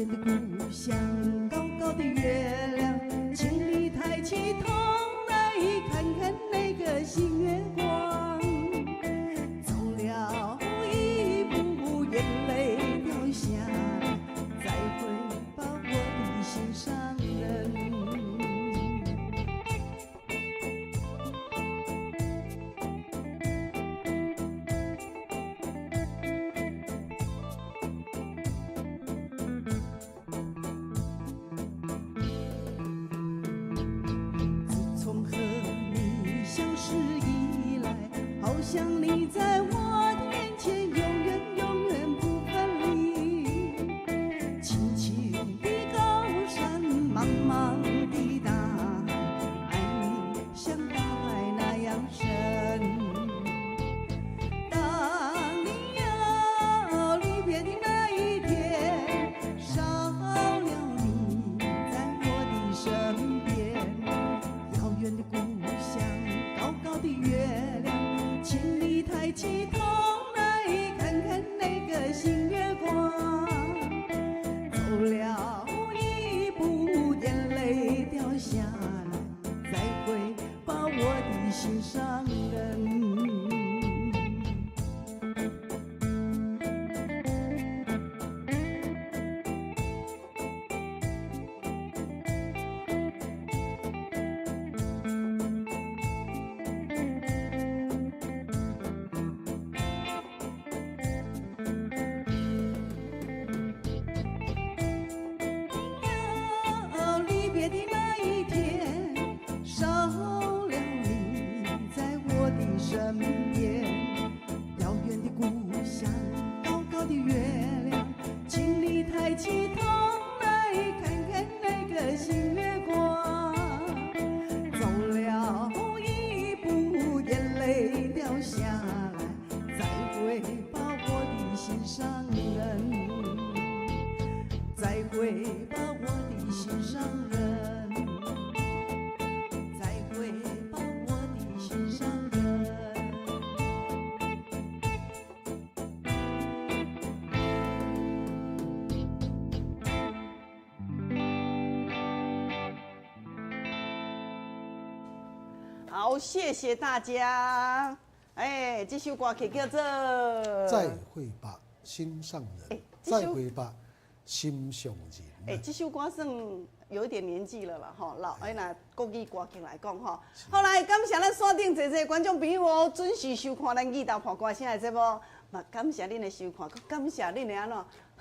遠的故鄉，高高的月亮，請你抬起頭來看看那個新月光。走了一步，眼淚掉下來，再會吧，我的心上人。自從和你相識以來，好像你在我的面前永遠永遠不分離。青青的高山，茫茫的大海，愛你像大海那樣深。當你要離別的那一天，少了你在我的身邊。遙遠的故鄉，高高的月亮，請你抬起頭來看看那個新月光。走了一步，眼淚掉下來，再會吧，我的心上人。要離別的那一天，少了你在我的身邊。遙遠的故鄉，高高的月亮，請你抬起頭來看看那個新月光。走了一步，眼淚掉下來，再會吧，我的心上人。再會吧，我的心上人。再會吧，我的心上人。好，謝謝大家。哎，這首歌曲叫做《再會吧，心上人。欸，再會吧，心上人。欸，這首歌算有一點年紀了啦，吼，老哎那國語歌曲來講吼。好來，感謝咱線頂濟濟觀眾朋友哦，準時收看咱義大破歌聲的節目，嘛感謝恁的收看，閣感謝恁的按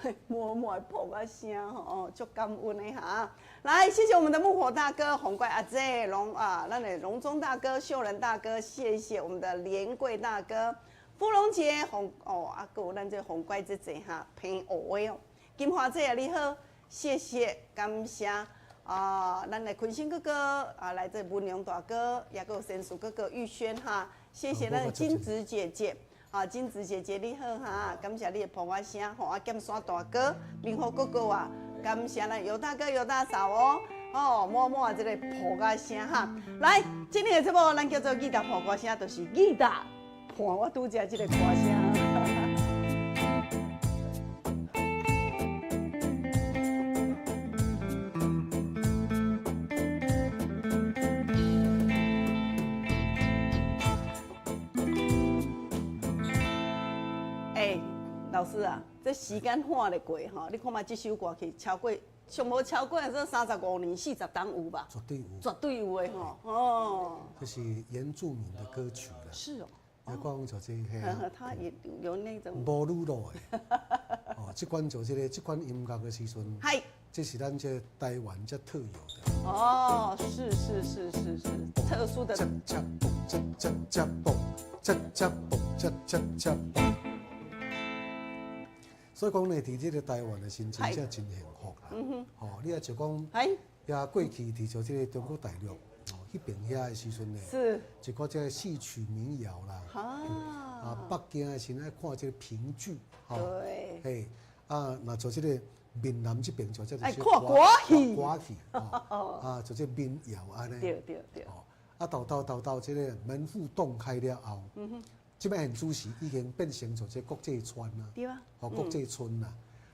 怎默默的噗仔聲吼，哦，足感恩的哈。來，謝謝我們的木火大哥、紅怪阿姐、龍啊，咱的榮忠大哥、秀仁大哥，謝謝我們的連貴大哥、芙蓉姐、紅哦，啊，閣有咱這紅怪姐姐哈，平學的哦，金華姐啊，你好，謝謝，感謝啊，咱的坤生哥哥啊，來自文良大哥，也閣有仙樹哥哥玉軒哈，謝謝咱的金子姐姐。啊，金子姐姐你好哈，感謝你的噗仔聲吼，啊，劍山大哥、明和哥哥啊，感謝咱尤大哥、尤大嫂哦，哦，滿滿這個噗仔聲哈。來，今天的節目咱叫做義大破歌聲，就是義大伴我拄才這個歌聲。欸，老師啊，這時間晃咧過吼，你看覓這首歌曲超過上無超過這35年、40冬有吧？絕對有，絕對有的吼。哦，這是原住民的歌曲啦。是哦。也講就這個，他也有那種。無女路的。哦，這款就這個這款音樂的時陣，係，這是咱這台灣才特有的。哦，是是是是是，特殊的。恰恰蹦恰恰恰蹦，恰恰蹦恰恰恰蹦。所以講呢，佇這個台灣的時陣，真正真幸福啦。吼，你若就講，也過去佇就這個中國大陸哦，彼邊遐的時陣呢，一寡這個戲曲民謠啦，啊，北京的時陣愛看這個評劇，吼，嘿，啊，若做這個閩南這邊就這個愛看歌戲，歌戲，啊，就這民謠按呢，啊，到到到到這個門戶洞開了後。這擺現主時已經變成做這國際村啦，吼國際村啦。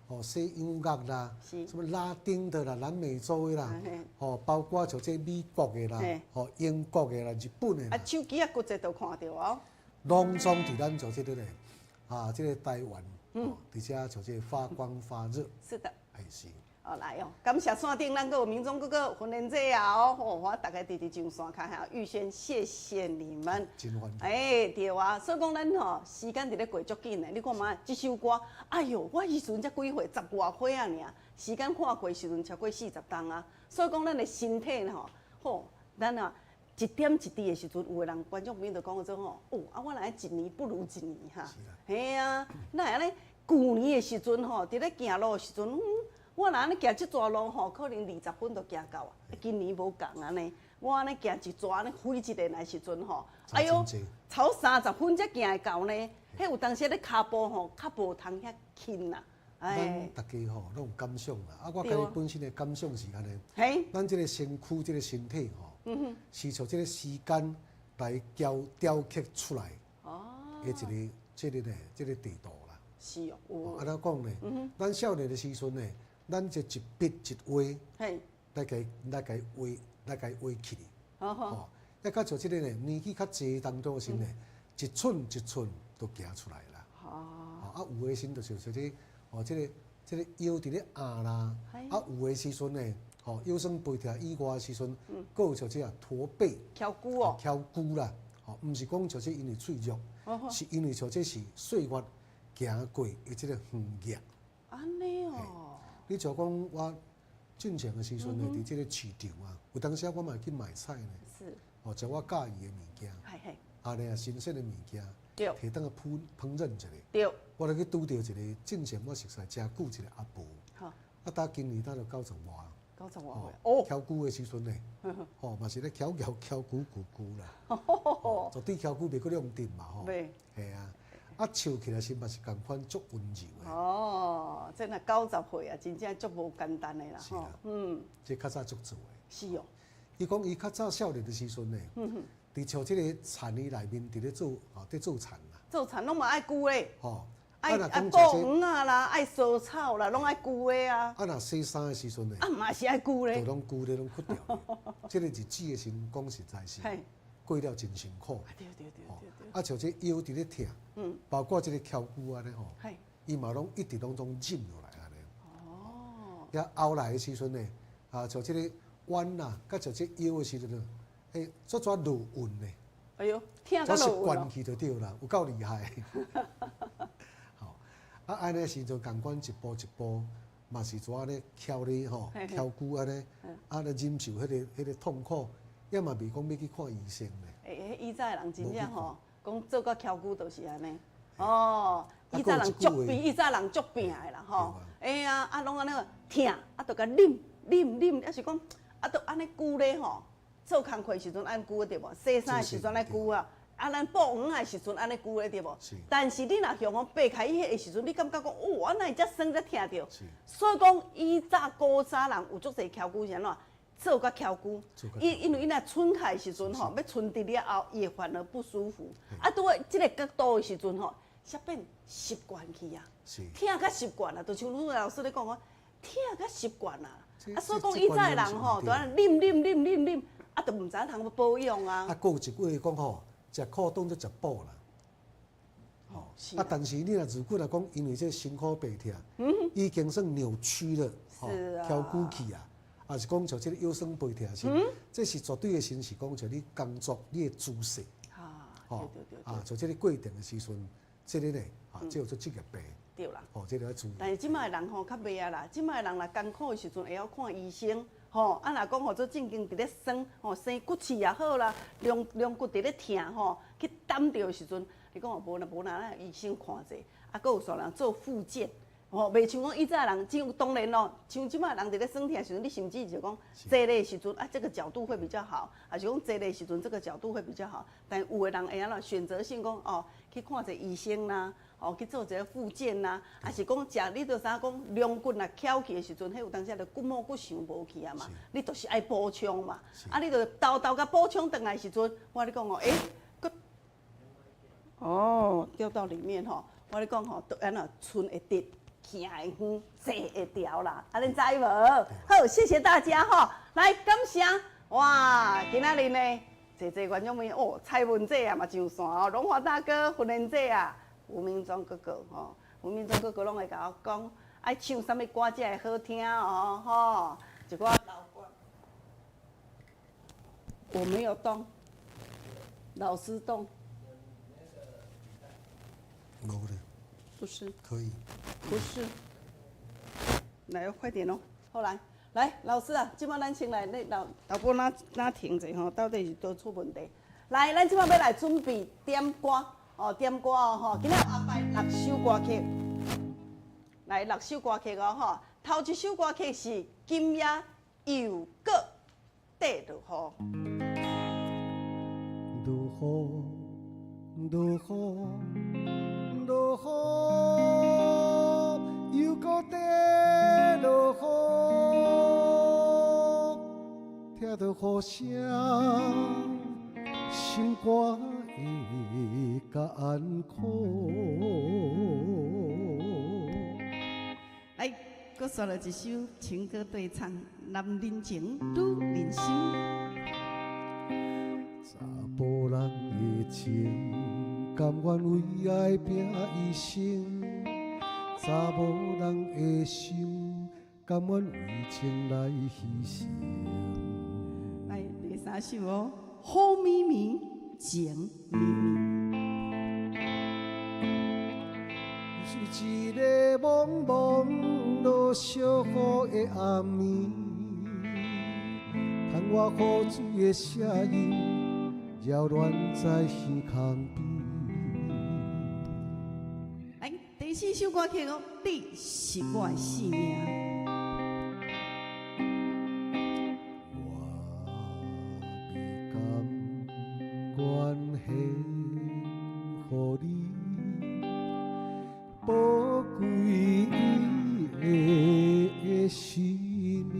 哦，西洋樂啦，什麼拉丁的啦、南美洲的啦，哦，包括像這美國的啦，哦，英國的啦、日本的啦。啊，手機仔骨折都看著哦。攏總佇咱做這個咧，啊，這個台灣，佇遮做這個發光發熱。是的。係是。哦，來哦，感謝線頂咱閣有民眾哥哥訓練者啊哦，我逐家直直上線跤哈，玉軒謝謝你們。真歡喜。欸，對啊，所以講咱吼時間佇咧過足緊的，你看覓，這首歌，哎喲，我彼時陣才幾歲，十外歲仔爾，時間看過時陣超過40冬啊。所以講咱的身體吼，吼，咱啊一點一滴的時陣，有的人觀眾朋友就講做吼，哦，啊，我來一年不如一年哈。嘿啊，哪會按呢？舊年的時陣吼，佇咧行路的時陣，我若按呢行這逝路吼，可能20分就行到啊。今年無仝按呢，我按呢行一逝按呢飛一個來時陣吼，哎喲，超30分才行會到呢。彼有當時咧跤步吼，較無通遐輕啦。咱逐家吼攏有感想啦。啊，我家己本身的感想是按呢。咱這個身軀、這個身體吼，是從這個時間來雕雕刻出來。哦。的一個這個呢，這個地圖啦。是哦。按怎講呢？咱少年的時陣呢，咱就一筆一畫，來共畫，來共畫起來。哦，啊，較像這個呢，年紀較濟當中時呢，一寸一寸都行出來啦。哦。啊，有的時就是說這個，哦，這個腰佇咧壓啦。啊，有的時陣呢，吼，腰酸背痛以外的時陣，閣有像這個駝背。翹骨哦。翹骨啦，吼，毋是講像這因為脆弱，是因為像這是歲月行過的這個痕跡。按呢哦。你就講我進前的時陣呢，佇這個市場啊，有當時我嘛會去買菜呢。哦，食我佮意的物件。按呢啊，新鮮的物件。提轉去烹烹飪一下。我來去拄著一個進前我熟似誠久一個阿婆。啊，打今年他就90外。 90外歲。哦。翹骨的時陣呢，吼嘛是咧翹翹翹骨骨骨啦。絕對翹骨袂閣兩點嘛吼。袂。嘿啊。啊，笑起來是嘛是仝款足溫柔的。哦，這若90歲啊，真正足無簡單的啦吼。這較早足做的。是哦。伊講伊較早少年的時陣呢，佇像這個田裡內面佇咧做，吼，佇做田啦。做田攏嘛愛龜的。吼。愛愛割黃仔啦，愛掃草啦，攏愛龜的啊。啊，若洗衫的時陣呢？啊，嘛是愛龜咧。就攏龜咧，攏缺掉。這個日子的時陣，講實在是。過了真辛苦。對對對對對。啊，像這腰佇咧疼，包括這個翹骨按呢吼，伊嘛攏一直攏總忍落來按呢。哦。也後來的時陣呢，啊，像這個彎啦，佮像這腰的時陣呢，欸，煞煞落運呢。哎喲，疼甲落運。這是關係就對啦，有夠厲害。吼，啊，按呢時陣仝款一步一步，嘛是怎按呢翹咧吼，翹骨按呢，啊咧忍受彼個痛苦。也嘛袂講欲去看醫生咧。欸，彼以早的人真正吼，講做甲翹骨就是按呢。哦，以早人足拼，以早人足拼的啦吼。哎呀，啊攏按呢疼，啊就共忍忍忍，抑是講啊，就按呢龜咧吼。做工課時陣按龜對無？洗衫的時陣按龜啊，啊咱剝黃仔的時陣按呢龜咧對無？但是你若向講掰開伊彼個時陣，你感覺講哦，啊哪會遮酸遮疼著？所以講以早古早人有足濟翹骨是按怎？做甲翹骨，伊因為伊若伸開的時陣吼，欲伸直了後，伊會反而不舒服。啊，拄仔這個角度的時陣吼，才變習慣去啊，疼較習慣啊，就像呂老師咧講講，疼較習慣啊。啊，所以講以早的人吼，就按呢忍忍忍忍忍，啊，就毋知影通欲保養啊。啊，閣有一句話講吼，食苦當做食補啦。吼，啊，但是你若如果來講，因為這辛苦白疼，已經算扭曲了，吼，翹骨去啊。啊是講像這個腰酸背疼是，這是絕對的先是講像你工作你的姿勢，吼，啊，像這個過程的時陣，這個呢，啊，這叫做職業病。對啦。吼，這個愛注意。但是這擺的人吼較袂啊啦，這擺的人若艱苦的時陣會曉看醫生，吼，啊若講予做正經佇咧酸，吼，生骨刺也好啦，龍龍骨佇咧疼吼，去擔著的時陣，你講哦無啦無啦，咱醫生看者，啊，閣有煞人做復健。吼，袂像講以早人，像當然咯，像這擺人佇咧酸疼的時陣，你甚至就講坐咧的時陣啊，這個角度會比較好，還是講坐咧的時陣這個角度會比較好。但有的人會按怎選擇性講哦，去看一下醫生啦，哦，去做一個復健啦，還是講食，你就知影講龍骨若翹起的時陣，彼有當時就骨膜骨傷無去啊嘛，你就是愛補充嘛，啊，你就沓沓共補充轉來的時陣，我共你講哦，欸，閣哦掉到裡面吼，我共你講吼，都按怎賰會直。行會遠，坐會牢啦，啊，恁知無？好，謝謝大家吼，來感謝，哇，今仔日呢，濟濟觀眾朋友哦，蔡文姐啊嘛上線哦，榮華大哥、訓練姐啊，吳明忠哥哥吼，吳明忠哥哥攏會共我講，愛唱啥物歌才會好聽哦，吼，一寡老歌，我沒有動，老師動。無咧。不是。可以。不是。來，快點哦！好來，來，老師啊，這擺咱先來，你老老婆哪哪停者吼，到底是佗出問題？來，咱這擺欲來準備點歌哦，點歌哦吼，今仔安排六首歌曲，來六首歌曲哦吼，頭一首歌曲是《今夜又閣綴落雨》。落雨，落雨，落雨，又閣綴落雨，聽著雨聲，心肝會艱苦。來，閣煞落一首情歌對唱，男人情，女人心。查埔人的情，甘願為愛拼一生；查某人的心，甘願為情來犧牲。來，第三首哦，雨暝暝，情綿綿。是一个茫茫落小雨的暗暝，窗外雨水的聲音擾亂在耳空邊。來，第四首歌曲哦，你是我的生命。我欲甘願獻予你，寶貴的生命。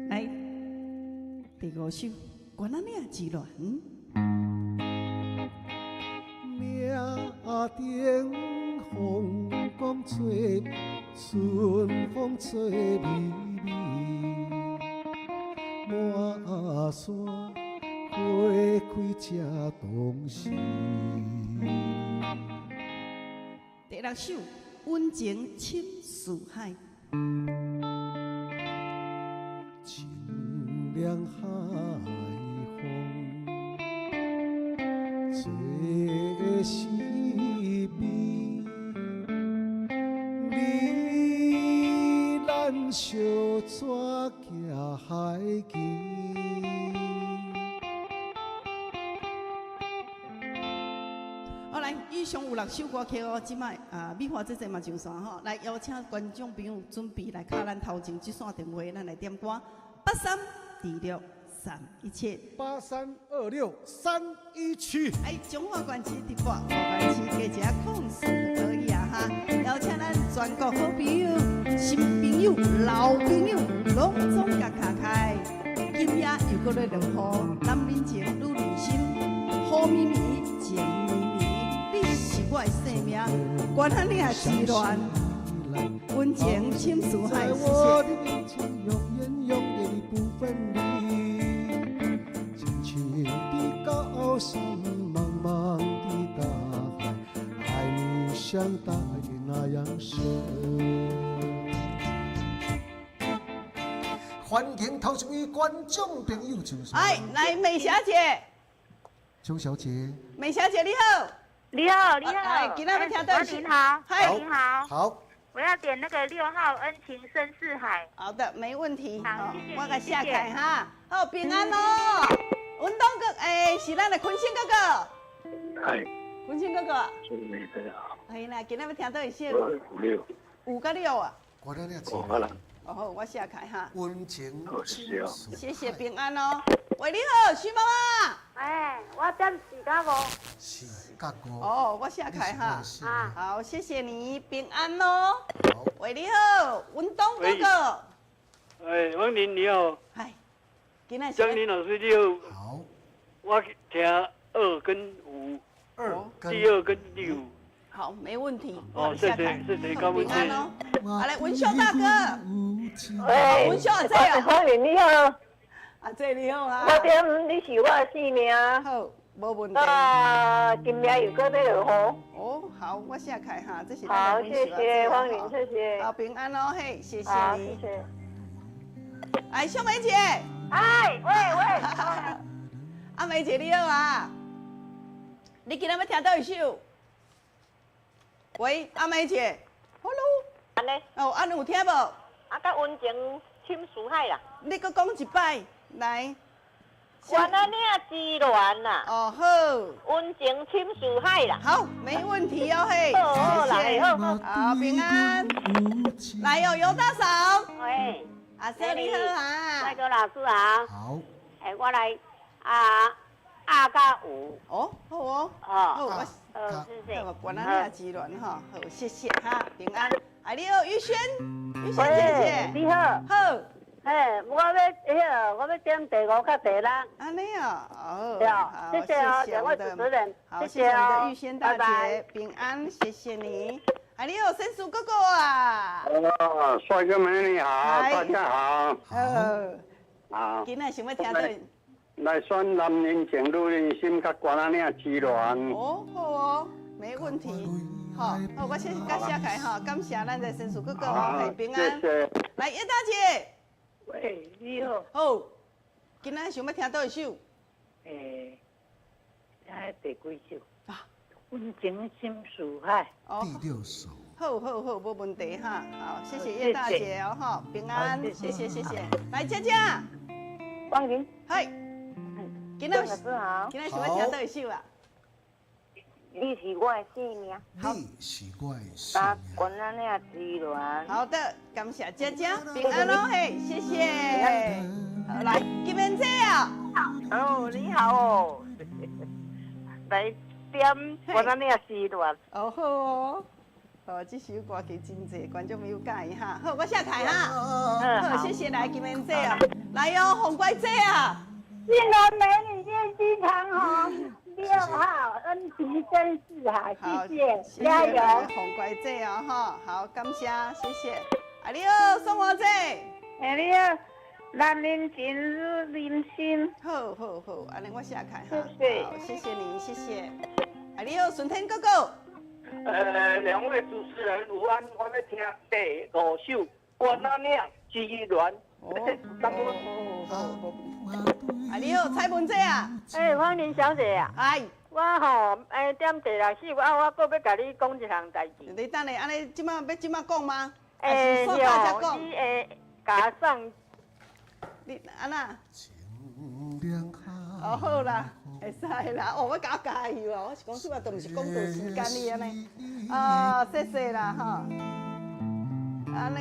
來，第五首《關仔嶺之戀》。嶺頂風光吹，春風吹微微，滿山花開正當時。第六首《溫情深似海》。清涼海風，吹身邊，你咱相撮行海墘。好，來，以上有六首歌曲哦，這擺啊，美華姐姐嘛上線吼，來邀請觀眾朋友準備來敲咱頭前這線電話，咱來點歌，8326317，8326317。哎，彰化縣市直播，外縣市加一04就可以啊哈。邀請咱全國好朋友、新朋友、老朋友，攏總共敲開。今夜又閣咧落雨，男人情，女人心，雨暝暝，情綿綿，你是我的生命，關仔嶺之戀，溫情深似海，謝謝。永遠不分離，深深的高山，茫茫的大海，愛你像大海那樣深。歡迎頭一位觀眾朋友上線。哎，來美霞姐，邱小姐，美霞姐你好，你好，你好，哎，今仔欲聽到是，您好，嗨，你好，好。我要點那個6號《恩情深似海》。好的，沒問題。好，謝謝，我共寫開哈。好，平安哦。文東哥，欸，是咱的坤生哥哥。嗨。坤生哥哥。係啦，今仔欲聽佗一首。五六。五個六啊。我咧咧。哦，好啦。哦，我寫開哈。溫情深似海。謝謝平安哦。喂，你好，徐媽媽。哎，我點四加五。四加五。哦，我寫開哈。好，謝謝你，平安咯。喂，你好，文東哥哥。哎，王林你好。嗨，今仔江林老師你好。好。我聽2跟5。2第二跟第五。好，沒問題。哦，謝謝謝謝，平安哦。好來，文秀大哥。喂，文秀阿姐哦。芳玲你好。阿姐你好啊。我點你是我的姓名。好，無問題。啊，今暝又閣欲落雨。哦，好，我寫開哈，這是。好，謝謝芳玲，謝謝。好，平安哦，嘿，謝謝你。謝謝。哎，秀梅姐。哎，喂喂。阿梅姐你好啊。你今仔欲聽佗一首？喂，阿梅姐，Hello。按呢？哦，按呢有聽無？啊，佮溫情深似海啦。你閣講一擺，來。關仔嶺之戀啦。哦，好。溫情深似海啦。好，沒問題哦，嘿。好好，謝謝。好，好，平安。來哦，尤大嫂。喂。阿嫂你好啊。帥哥老師好。好。哎，我來啊。阿佮五。哦，好哦。哦。好，我。好，謝謝。關仔嶺之戀吼，好，謝謝哈，平安。哎，你好，玉萱，玉萱姐姐。你好。好。嘿，我欲彼个，我欲點第五佮第六。按呢哦，對，謝謝哦，兩位主持人，好，謝謝我們的玉萱大姐，平安，謝謝你。哎，你好，伸叔哥哥啊。哦，帥哥美女好，大家好。好。好。今仔想欲聽佗？來選男人情女人心，佮關仔嶺之戀。哦，好哦，沒問題。好，好，我先佮寫開哈，感謝咱的伸叔哥哥，好，平安。謝謝。來，葉大姐。喂，你好。好，今仔想欲聽佗一首？欸，聽第幾首？啊，溫情深似海。哦，第六首。好好好，無問題哈。好，謝謝葉大姐哦，哈，平安，謝謝謝謝。來，佳佳。芳玲。嗨。今仔老師好。今仔想欲聽佗一首啊？你是我的生命。你是我的生命。關仔嶺之戀。好的，感謝佳佳，平安哦，嘿，謝謝。好，來，金蓮姐啊。哦，你好哦。來點關仔嶺之戀。哦，好哦。哦，這首歌曲真濟觀眾朋友喜歡哈。好，我寫開哈。好，謝謝來金蓮姐啊。來哦，紅乖姐啊。金鑾美女練雞長虹。六號恩情深似海，謝謝，加油！紅乖姐哦，哈，好，感謝，謝謝。啊，你好，宋華姐。哎，你好，男人情女人心。好好好，按呢我寫開哈。謝謝，好，謝謝你，謝謝。啊，你好，順天哥哥。兩位主持人午安，我欲聽第五首《關仔嶺之戀》。哦，好。啊，你好，蔡文姐啊。哎，芳玲小姐啊。哎。我吼，哎，點第六首，啊，我閣欲共你講一項代誌。你等下，按呢，這擺欲這擺講嗎？欸，對，你會共送。你按怎？哦，好啦，會使啦。哦，我共我加油啊！我是講這擺都毋是廣告時間你按呢。啊，謝謝啦，吼。按呢。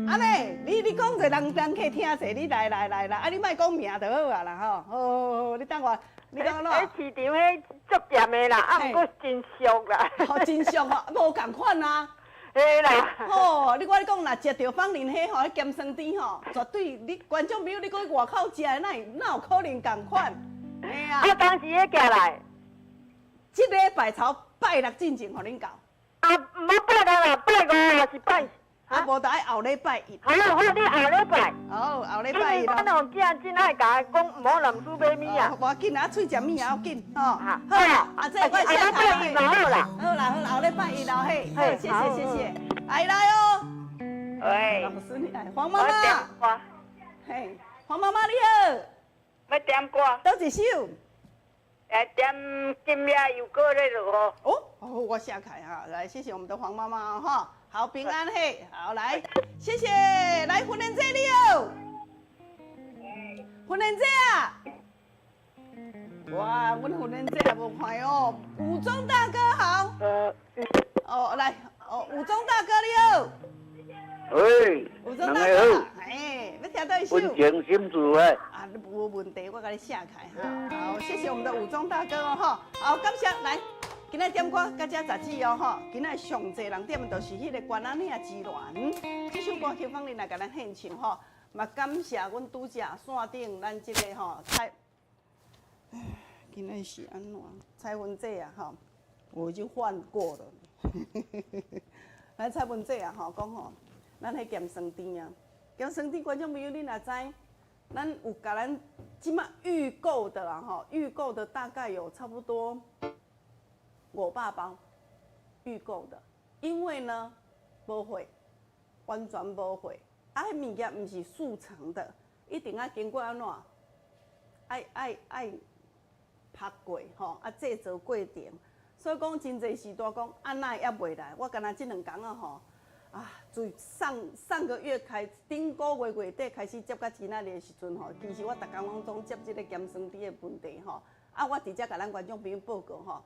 按呢，你講者人人客聽者，你來來來來，啊，你莫講名就好啊啦，吼。好好好，你等我，你等我。彼市場彼足鹹的啦，啊，毋過真俗啦。哦，真俗吼，無仝款啊。嘿啦。吼，你我咧講，若食著芳玲彼吼，彼鹹酸甜吼，絕對你觀眾朋友，你閣去外口食的，哪會哪有可能仝款？嘿啊。啊，當時彼寄來。這禮拜頭拜六進前予恁到。啊，毋好拜六啦，拜五也是拜。啊，無就愛後禮拜一。好，好，你後禮拜。好，後禮拜一咯。阮吼囝真愛共伊講，毋好南輸買物啊。無要緊啊，喙食物也要緊吼。好，啊，這我寫開。好啦，好啦，好啦，後禮拜一啦嘿。好，謝謝，謝謝。來來哦。喂。老師你來，黃媽媽。嘿，黃媽媽你好。欲點歌。佗一首？來點今夜又閣咧落雨。哦，好，我寫開哈，來，謝謝我們的黃媽媽哈。好，平安嘿，好來，謝謝，來訓練姐你好，訓練姐啊，哇，阮訓練姐也無看哦，武裝大哥好，哦來，哦武裝大哥你好，喂，武裝大哥，哎，欲聽佗一首？溫情深似海。啊，無問題，我共你寫開哈，好，謝謝我們的武裝大哥哦哈，好，感謝，來。今仔點歌佮遮雜誌哦吼，今仔上濟人點的就是彼個關仔嶺之戀，這首歌曲芳玲來共咱獻唱吼，嘛感謝阮拄才線頂咱這個吼蔡，今仔是按怎？彩雲姐啊，吼，我已經換過了。來，彩雲姐啊，吼，講吼，咱彼鹹酸甜啊，鹹酸甜觀眾朋友，你若知，咱有共咱這馬預購的啦，吼，預購的大概有差不多500包預購的，因為呢，無貨，完全無貨，啊，彼物件毋是速成的，一定愛經過按怎？愛愛愛。拍過吼，啊製作過程，所以講真濟時段講，啊哪會猶未來？我敢若這兩工啊吼，啊自上上個月開頂個月月底開始接到今仔日的時陣吼，其實我逐工攏總接這個鹹酸甜的問題吼，啊我直接共咱觀眾朋友報告吼，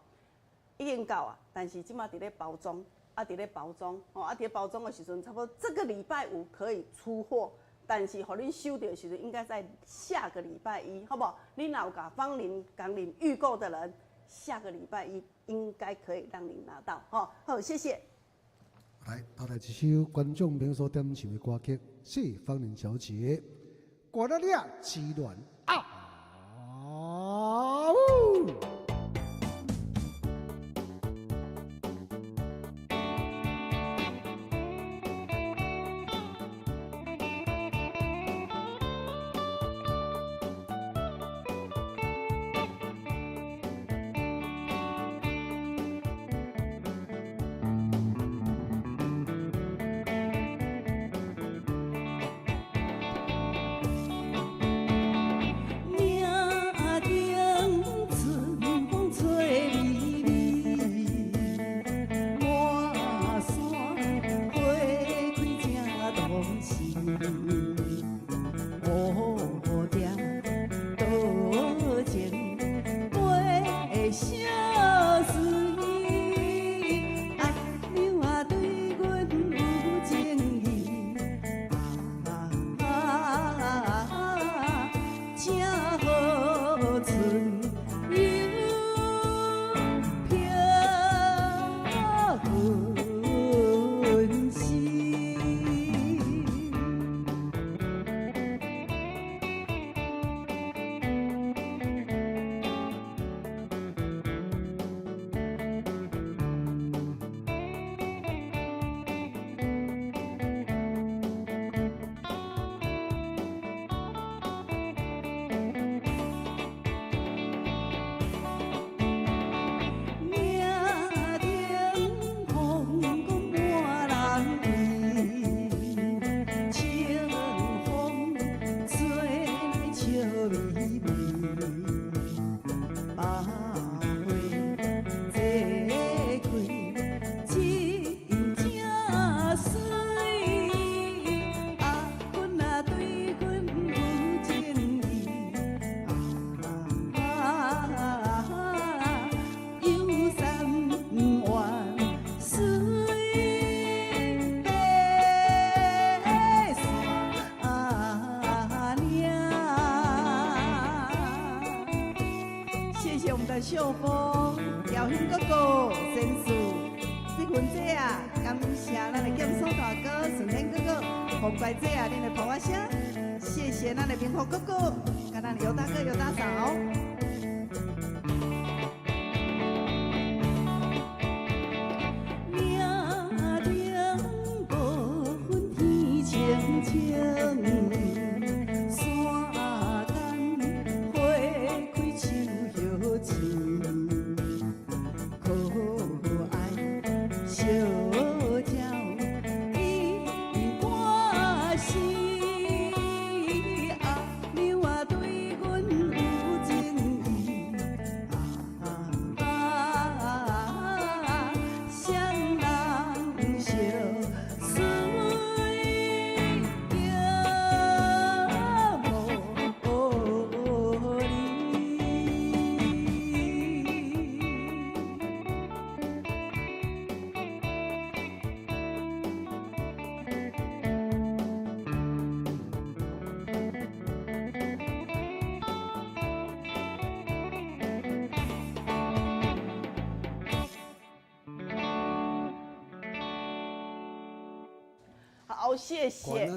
已經到啊，但是這馬佇咧包裝，啊佇咧包裝，吼啊佇咧包裝的時陣，差不多這個禮拜五可以出貨。但是，予恁收著的時陣，應該在下個禮拜一，好無？你若有共芳鄰共恁預購的人，下個禮拜一應該可以讓你拿到，吼。好，謝謝。來，帶來一首觀眾朋友所點唱的歌曲，謝芳玲小姐，《歌仔嶺之戀》啊。秀峰、耀興哥哥、先生、碧雲姐啊，感謝咱的劍鎖大哥、順天哥哥、紅怪姐啊，恁的婆仔聲，謝謝咱的明福哥哥，佮咱的尤大哥、尤大嫂。嶺頂無雲天清清。好，謝謝。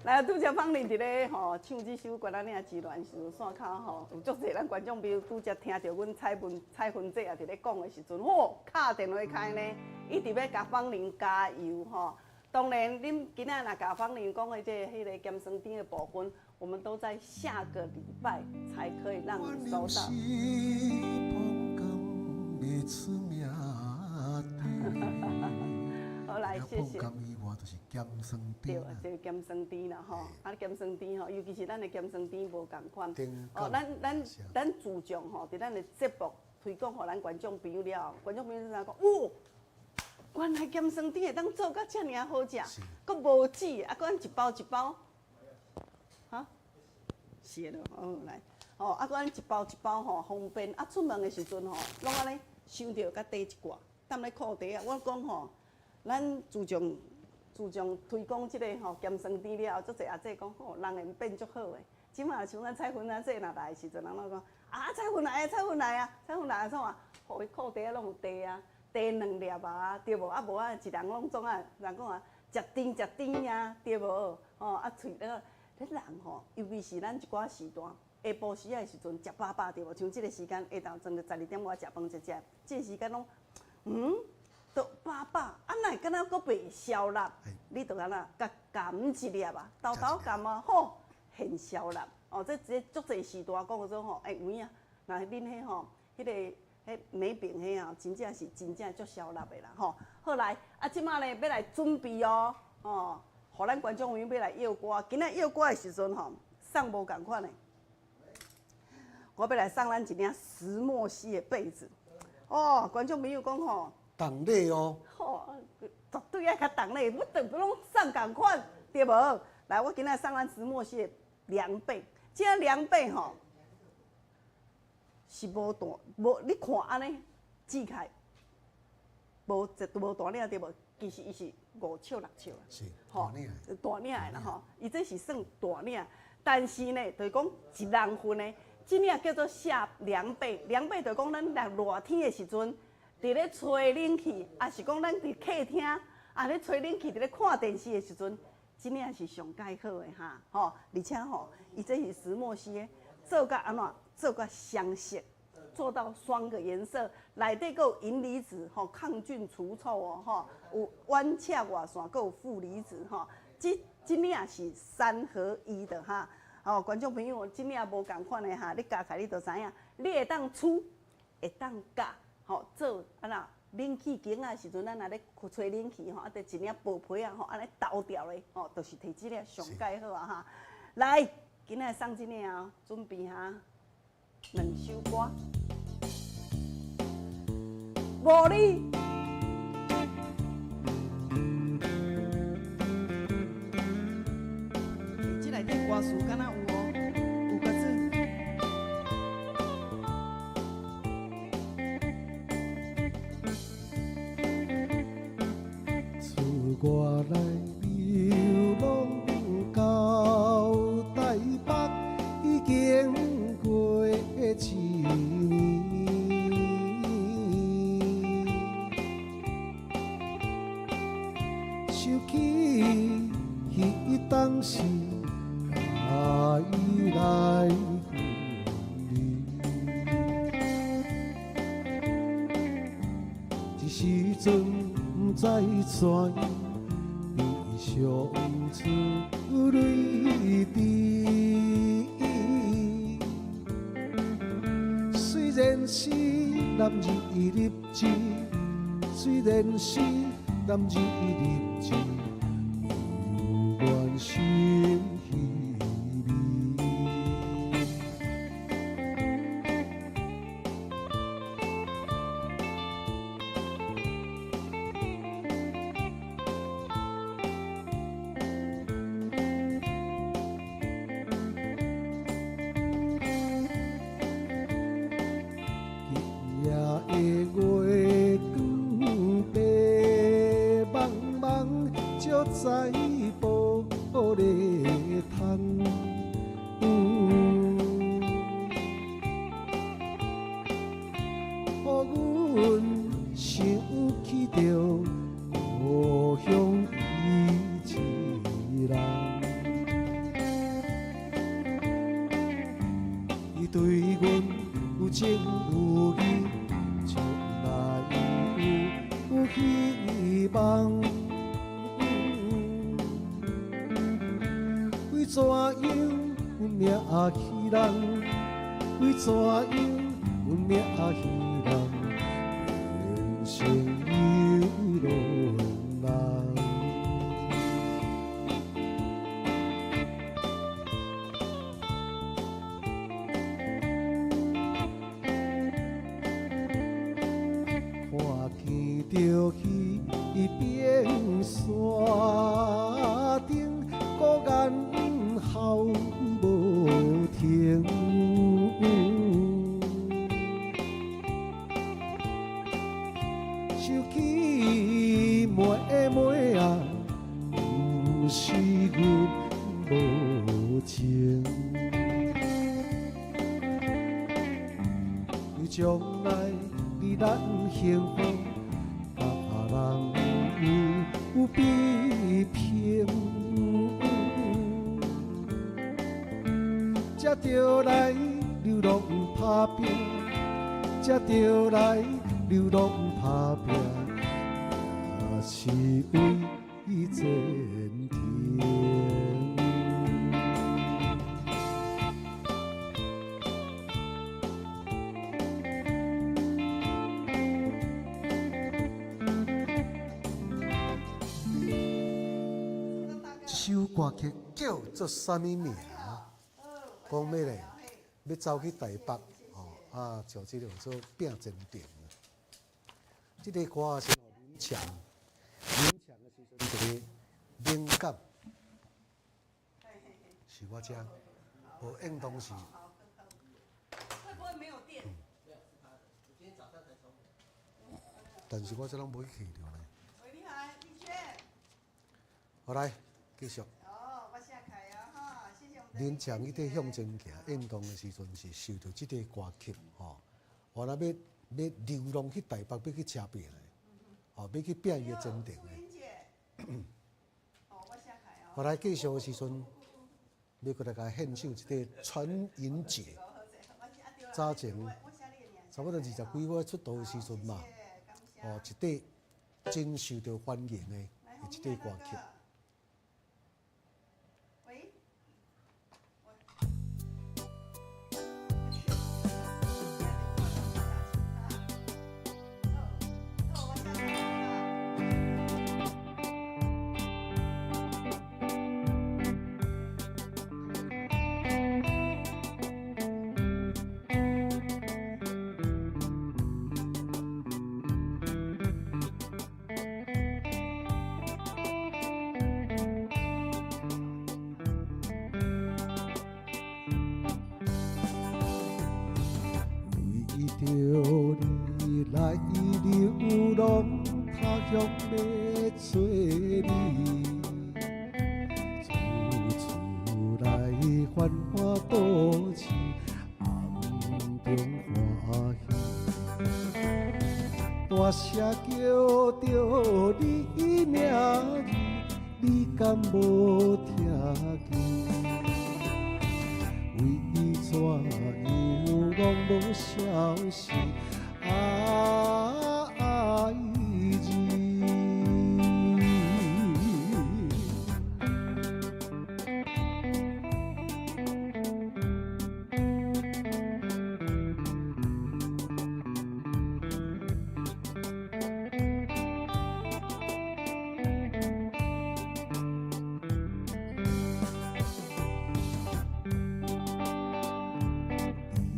來，拄才芳玲佇咧吼唱這首《關仔嶺之戀》時，線跤吼有足濟咱觀眾朋友拄才聽著阮彩文彩芬姐也佇咧講的時陣，吼，敲電話開呢，一直欲共芳玲加油吼。當然，恁今仔若共芳玲講的這個彼個鹹酸甜的部分，我們都在下個禮拜才可以讓你收到。好，來，謝謝。對，這個鹹酸甜啦吼，啊鹹酸甜吼，尤其是咱的鹹酸甜無仝款。哦，咱自從吼，佇咱的節目推廣予咱觀眾朋友了後，觀眾朋友就講，哇，原來鹹酸甜會當做甲遮爾仔好食，閣無籽，啊，閣按一包一包，哈，是的，哦來，哦，啊，閣按一包一包吼，方便，啊，出門的時陣吼，攏按呢想著佮帶一寡，踮咧褲袋仔，我講吼，咱自從推廣這個吼鹹酸甜了後，足濟阿姐講吼，人緣變足好的。這馬像咱彩芬阿姐若來的時陣，人攏講啊，彩芬來啊，彩芬來啊，彩芬來啊，創啊，予伊褲袋仔攏有帶啊。茶兩粒啊，對無？啊無啊，一人攏總啊，人講啊，食甜食甜啊，對無？吼啊，喙咧，恁人吼，尤其是咱一寡時段，下晡時仔的時陣，食飽飽對無？像這個時間，下晝陣12點外食飯食食，這個時間攏，都飽飽，啊，哪會敢若閣袂消納？你著按怎，共含一粒啊，沓沓含啊，吼，現消納。哦，這足濟時段講做吼，欸，有影，若恁彼吼，彼個。彼梅餅彼啊，真正是真正足燒臘的啦吼。好來，啊，這馬呢欲來準備哦，吼，予咱觀眾朋友欲來約歌。今仔約歌的時陣吼，送無仝款的。我欲來送咱一領石墨烯的被子。哦，觀眾朋友講吼，重禮哦。吼，絕對愛較重禮，不等攏送仝款，對無？來，我今仔送咱石墨烯的涼被，這涼被吼。是無大，無你看按呢，折開，無一無大領對無？其實伊是5尺6尺啊，是大領，大領的啦吼。伊這是算大領，但是呢，就是講一人份的，這領叫做夏涼被，涼被就是講咱若熱天的時陣，佇咧吹冷氣，抑是講咱佇客廳啊咧吹冷氣，佇咧看電視的時陣，這領是上蓋好的哈，吼，而且吼，伊這是石墨烯的，做甲按怎？做甲雙色，做到雙個顏色，內底閣有銀離子吼，抗菌除臭哦吼，有彎赤外線，閣有負離子吼，這領是三合一的哈。哦，觀眾朋友，這領無仝款的哈，你加起來你就知影，你會當吹，會當夾，吼做按怎冷氣間仔時陣，咱若咧吹冷氣吼，啊，得一領薄被仔吼，按呢沓掉的吼，就是提這領上蓋好啊哈。來，今仔送這領哦，準備哈。兩首歌，無你。欸，這內底歌詞敢若有哦，有歌詞。出外來流浪到台北，已經過一年，想起彼當時，佮伊來分離，這時陣不知怎悲傷出淚滴。雖然是男兒立志，雖然是男兒立志，猶原心稀微。今夜的月光白茫茫，照在玻璃窗。予阮想起著故鄉伊一人。樣阮命彼人？為怎樣阮命彼人？變成流浪人。看見著彼邊山頂，孤雁哭無停。想起妹妹啊，毋是阮無情。為將來你咱幸福，別人有比拼，才著來流浪打拼，才著來流浪打拼，也是為前程。這首歌曲叫做啥物名？講咩咧？欲走去台北，吼啊，就這個叫做拼前程。這個歌是林強，林強的時陣一個靈感，是我這，無應當是。會不會沒有電？但是我這攏無去著咧。喂，你好，李娟。好來，繼續。哦，我寫開啊，哈，謝謝我們。林強伊佇向前行運動的時陣，是受著這個歌曲吼，原來欲流浪去台北，欲去車拼的，吼，欲去拼伊的前程的。後來繼續的時陣，欲閣來共獻唱一個傳音姐。早前差不多20幾歲出道的時陣嘛，哦，一塊真受著歡迎的一塊歌曲。為著你來流浪他鄉欲找你，處處來繁華都市，暗中歡喜。大聲叫著你名字，你敢無聽見？為怎樣攏無消息？愛兒。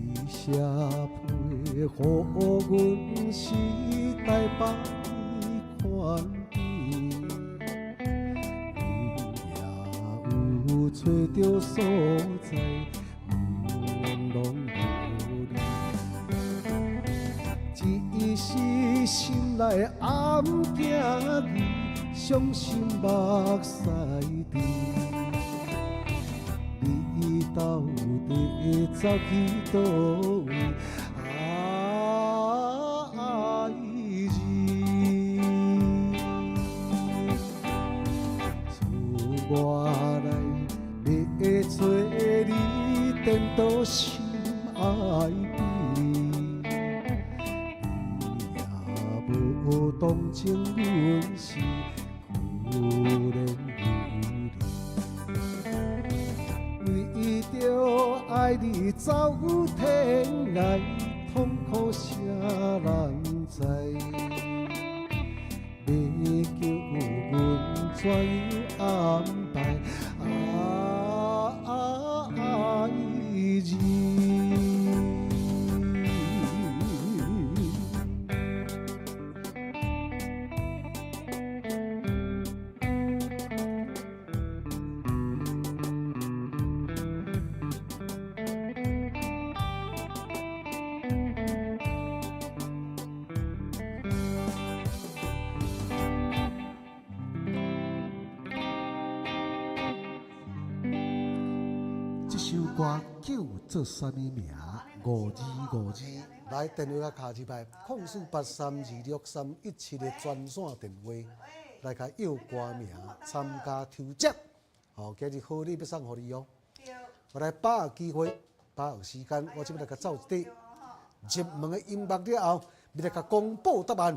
你寫批予阮是台北的款片，阮也有揣著所在，毋攏無你，只是心內暗驚伊，傷心目屎滴。你到底走去佗位？愛兒，厝外來欲揣你，顛倒心愛悲，你也無同情阮是可憐有你。為為著愛你走天涯，痛苦誰人知？欲叫阮怎樣安排？啊愛人。這首歌叫做啥物名？5252，來電話共敲入來，0483263317的專線電話，來共約歌名參加抽獎。吼，今日好禮欲送予你哦。我來把握機會，把握時間，我這欲來共走一塊入門的音樂了後，欲來共公布答案。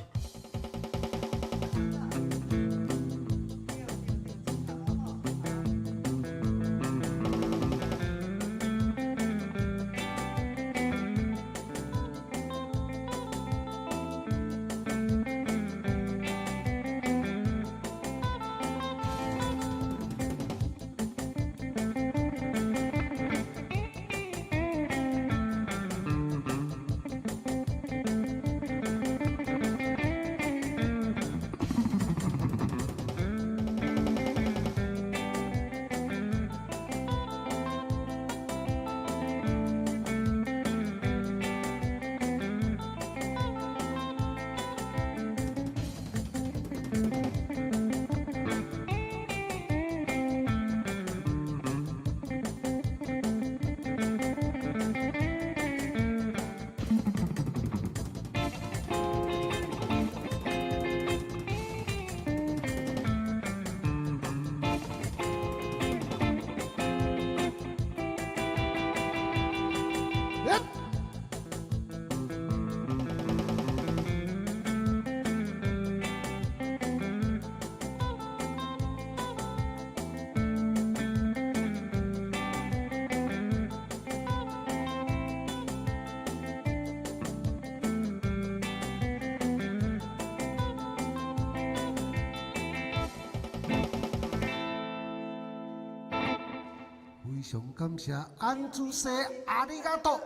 非常感謝安主席，ありがとう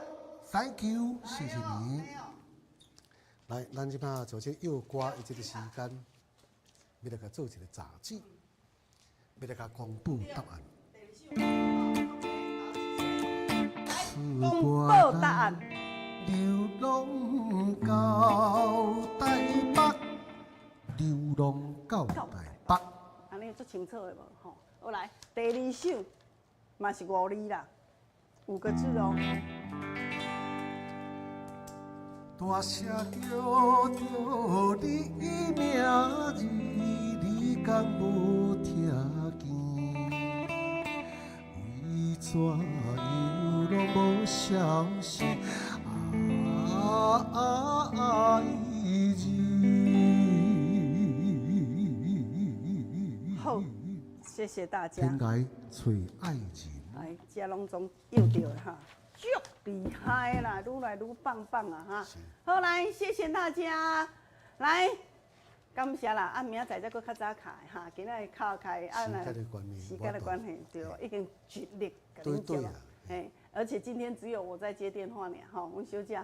，Thank you，謝謝你。來，咱這擺做這約歌的這個時間，欲來共做一個雜誌，欲來共公布答案。公布答案。流浪到台北，流浪到台北。按呢足清楚的無？吼，好來，第二首。嘛是五字啦，五個字哦。大聲叫著你名字，你敢無聽見？為怎樣攏無消息？啊愛人。好，謝謝大家。天涯揣愛人。哎，這攏總約著哈，足厲害啦，愈來愈棒棒啊哈！好來，謝謝大家，來，感謝啦。啊，明仔載才閣較早開哈，今仔日較開啊，時間的關係，對，已經盡力共恁接了。嘿，而且今天只有我在接電話呢，吼，阮小姐，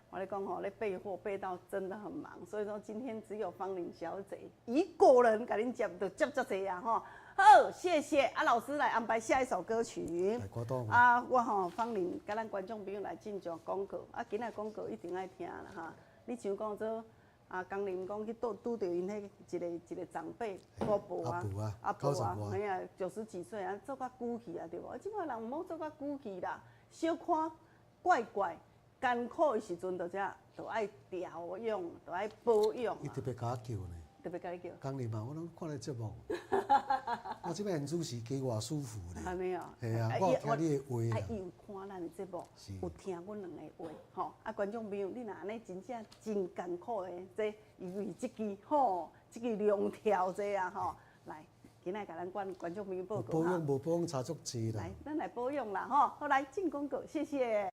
我咧講吼，咧備貨備到真的很忙，所以說今天只有芳玲小姐一個人共恁接，就接遮濟啊吼。好，謝謝啊，老師來安排下一首歌曲。啊，我吼芳玲共咱觀眾朋友來進場廣告，啊，今仔廣告一定愛聽啦哈。你像講做啊，江林講去拄拄著𪜶彼一個一個長輩姑婆啊，阿婆啊，嘿啊，90幾歲啊，做較久去啊，對無？這擺人毋好做較久去啦，小可怪怪艱苦的時陣，就這就愛調養，就愛保養。伊特別共我叫呢。特別共你叫。江林嘛，我攏看咧節目。我這擺主持加偌舒服咧。按呢哦。係啊，我有聽你的話。啊，伊有看咱的節目，有聽阮兩个話，吼。啊，觀眾朋友，你若按呢真正真艱苦的，這因為這支吼，這支兩條這啊吼，來，今仔共咱觀眾朋友報告保養無保養差足濟啦。來，咱來保養啦，吼！好，來進廣告，謝謝。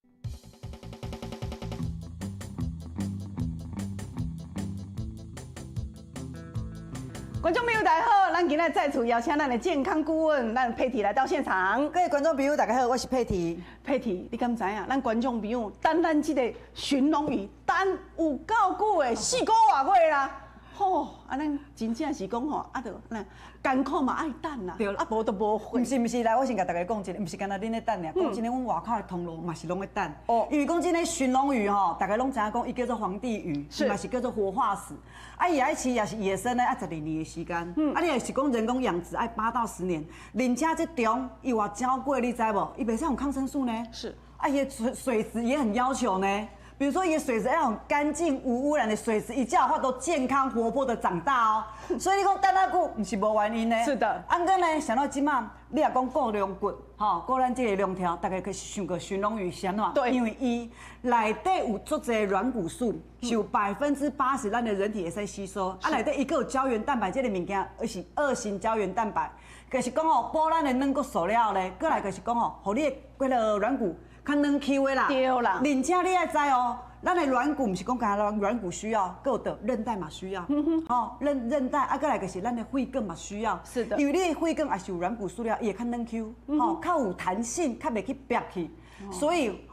觀眾朋友大家好，咱今仔再次邀請咱的健康顧問，咱佩蒂來到現場。各位觀眾朋友大家好，我是佩蒂。佩蒂，你敢知影？咱觀眾朋友等咱這個鱘龍魚等有夠久的，四個外月啦。吼，啊，咱真正是講吼，啊，著那艱苦嘛愛等啦，對，啊，無就無會。毋是毋是，來，我先共大家講一下，毋是干焦恁咧等爾，講真的，阮外口的通路嘛是攏咧等。哦。因為講真的，鱘龍魚吼，大家攏知影講，伊叫做皇帝魚，嘛是叫做活化石。啊，伊愛飼也是野生的，愛12年的時間。啊，你若是講人工養殖，愛8到10年。而且這中伊偌照過，你知無？伊袂使用抗生素呢。是。啊，伊的水質也很要求呢。比如說，伊的水質要很乾淨、無污染的水質，伊才有法度健康活潑的長大哦。所以你講等遐久，毋是無原因的。是的。啊，毋過呢，想到這馬，你若講顧龍骨，吼，顧咱這個龍條，大家去想過鱘龍魚是按怎？對。因為伊內底有足濟軟骨素，是有80%咱的人體會使吸收。啊，內底伊閣有膠原蛋白這個物件，而是二型膠原蛋白，就是講哦，補咱的軟骨素了後咧，過來就是講哦，予你的彼个軟骨較軟 Q 的啦，對啦。而且你愛知哦，咱的軟骨毋是講干焦軟骨需要，閣有著韌帶嘛需要，吼，韌帶啊，閣來就是咱的血管嘛需要。是的。因為你的血管也是有軟骨素了，伊會較軟 Q，吼，較有彈性，較袂去煏去。所以，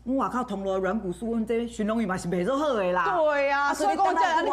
阮外口通路的軟骨素，阮這鱘龍魚嘛是賣做好的啦。對啊，所以講這按呢。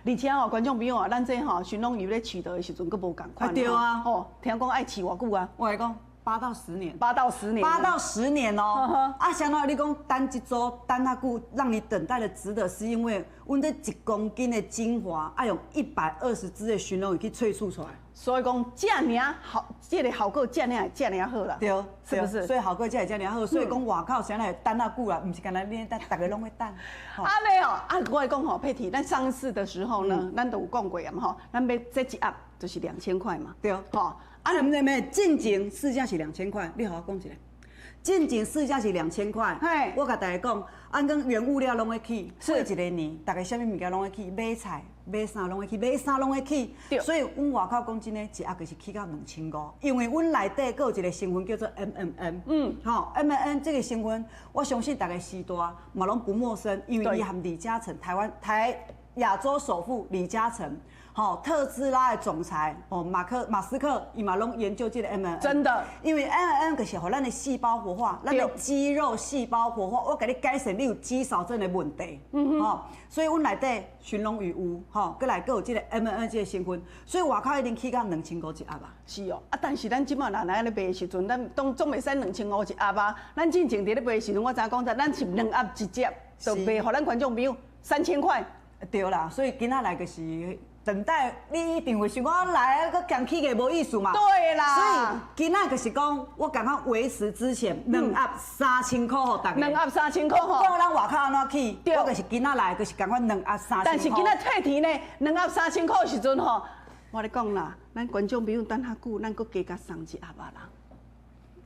而且哦，觀眾朋友啊，咱這吼鱘龍魚咧飼的時陣，閣無仝款。對啊。吼，聽講愛飼偌久啊？我來講。8到10年， 8到10年， 8到10年哦。啊，相當於你講等這組等遐久，讓你等待的值得，是因為阮這1公斤的精華，愛用120隻的鱘龍魚去萃取出來。所以講這爾好，這個效果這爾這爾好啦。對，是不是？所以效果才會這爾好。所以講外口啥來等遐久啦，毋是干焦恁等，逐个攏咧等。按呢哦，啊，我來講吼，佩蒂，咱上次的時候呢，咱都有講過啊嘛吼，咱買這一盒就是2000塊嘛。對，吼。啊，毋是毋是，進前市價是2000塊，你予我講一下。進前市價是2000塊，我共大家講，按講原物料攏會起，過一個年，大家啥物物件攏會起，買菜、買衫攏會起，買衫攏會起。所以，阮外口講真的，一盒就是起到2500。因為阮內底閣有一個成分叫做 MMN。吼，MMN 這個成分，我相信大家時代嘛攏不陌生，因為伊含李嘉誠，台灣台亞洲首富李嘉誠。吼，特斯拉的總裁哦，馬斯克，伊嘛攏研究這個 MMN。真的，因為 MMN 就是予咱的細胞活化，咱的肌肉細胞活化，我共你改善你有肌少症的問題。吼，所以阮內底鱘龍魚有，吼，閣來閣有這個 MMN 這個成分，所以外口已經起到2500一盒啊。是哦，啊，但是咱這馬若來按呢賣的時陣，咱總袂使2500一盒啊。咱進前佇咧賣的時陣，我知影講咱是2盒一接，就賣予咱觀眾朋友3000塊。對啦，所以今仔來就是。等待你一定會想講來啊，閣強起個無意思嘛。對啦。所以今仔就是講，我感覺維持之前2盒3000塊予大家。2盒3000塊吼。講咱外口按怎起？我就是今仔來就是感覺2盒3000塊。但是今仔退提呢，2盒3000塊的時陣吼，我咧講啦，咱觀眾朋友等較久，咱閣加共送一盒啊啦。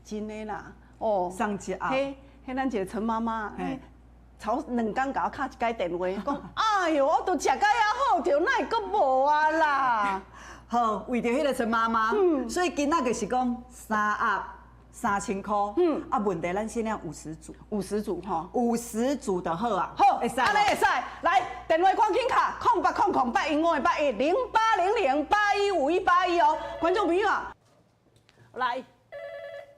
真的啦，哦。送一盒。彼咱一個陳媽媽。頭兩工共我敲一擺電話，講哎喲，我都食甲遐好著，哪會閣無啊啦？好，為著彼個陳媽媽，所以今仔就是講3盒3000塊，啊，問題咱限量50組， 50組吼， 50組就好啊。好，按呢會使。來，電話趕緊敲，0800 81 581，0800 81 5181哦，觀眾朋友啊，來。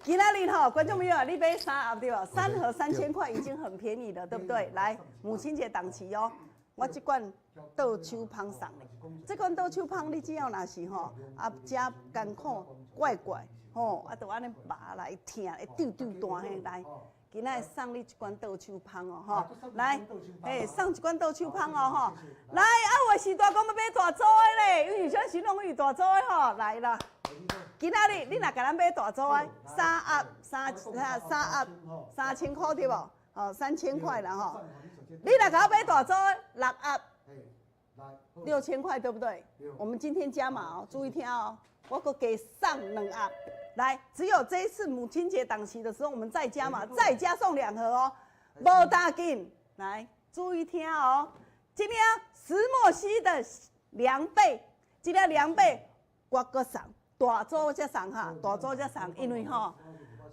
今仔日吼，觀眾朋友啊，你買3盒對無？3盒3000塊已經很便宜了，對不對？來，母親節檔期哦，我這罐倒手芳送你。這罐倒手芳，你只要若是吼，啊，食艱苦怪怪吼，啊，就按呢拔來疼，會丟丟彈嘿來。今仔送你一罐倒手芳哦，吼，來，嘿，送一罐倒手芳哦，吼，來，啊，有的時代講欲買大組的咧，因為啥鱘龍魚大組的吼，來啦。今仔日你若共咱買大組的，3盒3盒3000塊對無？哦，3000塊啦吼。你若共我買大組的6盒，6000塊對不對？我們今天加碼哦，注意聽哦，我閣加送2盒。來，只有這一次母親節檔期的時候，我們再加碼，再加送2盒哦。無打緊，來注意聽哦。這領石墨烯的涼被，這領涼被。我閣送大組才送哈，大組才送，因為吼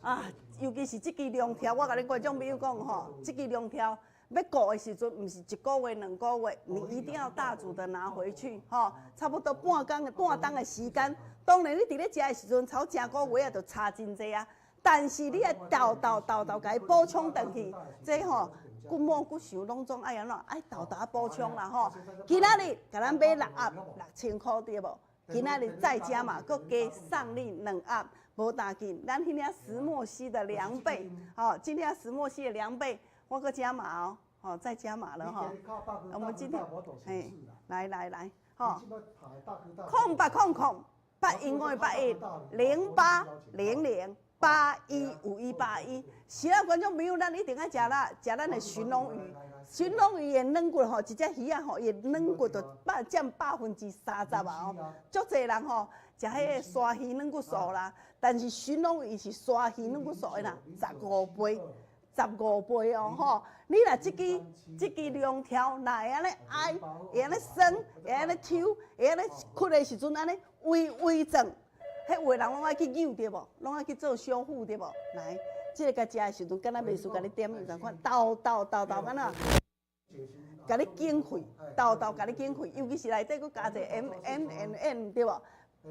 啊，尤其是這支龍柱，我共恁觀眾朋友講吼，這支龍柱欲顧的時陣，毋是一個月兩個月，你一定要大組的拿回去，吼，差不多半工半冬的時間。當然你佇咧食的時陣，頭誠個月仔就差真濟啊。但是你愛沓沓沓沓共伊補充轉去，這吼骨膜骨髓攏總愛按怎？愛沓沓補充啦吼。今仔日共咱買六盒6000箍對無？今仔日再加碼，閣加送你兩盒，無打緊。咱彼領石墨烯的涼被，吼，這領石墨烯的涼被，我閣加碼哦，吼，再加碼了吼。我們今天，嘿，來來來，吼，0800 0800 0815 181。是啊，觀眾朋友，咱一定愛食啦，食咱的鱘龍魚。鱘龍魚的軟骨吼，一隻魚仔吼，伊的軟骨就佔30%啊吼。足濟人吼食彼个鯊魚軟骨素啦，但是鱘龍魚是鯊魚軟骨素的啦，十五倍，十五倍哦吼。你若這支這支龍柱，若會按呢哀，會按呢酸，會按呢抽，會按呢咳的時陣按呢微微轉，彼有的人攏愛去扭對無？攏愛去做修復對無？來，這个共食的時陣，敢若袂輸共你點伊仝款，沓沓沓沓按怎？共你減氣，沓沓共你減氣，尤其是內底閣加一個 M M N N 對無？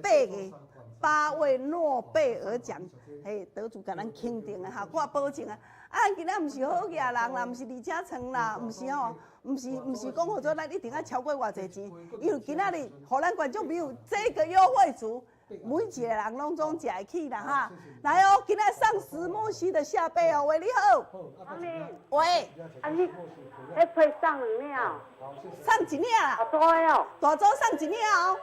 八个八位諾貝爾獎嘿得主共咱肯定的效果保證啊！啊，今仔毋是好額人啦，毋是李嘉誠啦，毋是吼，毋是毋是講號做咱一定愛超過偌濟錢，因為今仔日予咱觀眾朋友這個優惠組，每一個人攏總食會起啦哈！來哦，今仔送石墨烯的下貝哦，喂，你好。喂。啊你，彼批送兩領。送一領啦。大組的哦。大組送一領哦。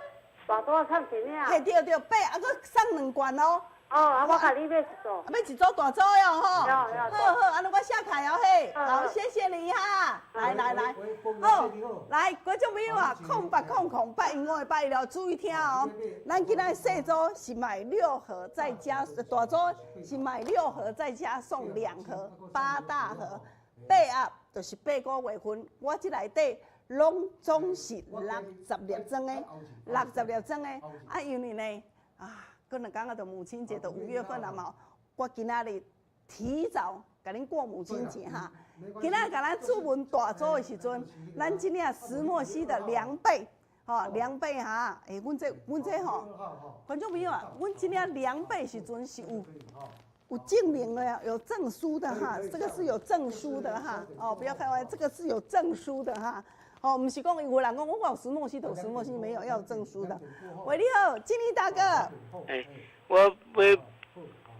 大組送一領。嘿對對，八啊，閣送兩罐哦。哦，啊，我共你買一組。買一組大組的哦，吼。好好，按呢我寫開哦嘿，好，謝謝你哈。來來來，好，來觀眾朋友啊，0800 0815了，注意聽哦。咱今仔細組是買六盒再加，大組是買六盒再加送兩盒，八大盒。八盒就是八個月份，我這內底攏總是六十粒裝的，六十粒裝的。啊，因為呢，啊。過兩工啊，就母親節，就五月份了嘛。我今仔日提早共恁過母親節哈。今仔共咱注文大組的時陣，咱這領石墨烯的涼被，吼涼被哈。欸，阮這阮這吼，觀眾朋友啊，阮這領涼被時陣是有有證明的，有證書的哈。這個是有證書的哈。哦，不要開玩笑，這個是有證書的哈。哦，毋是講有人講我有石墨烯，有石墨烯沒有，要有證書的。喂，你好，經理大哥。欸，我買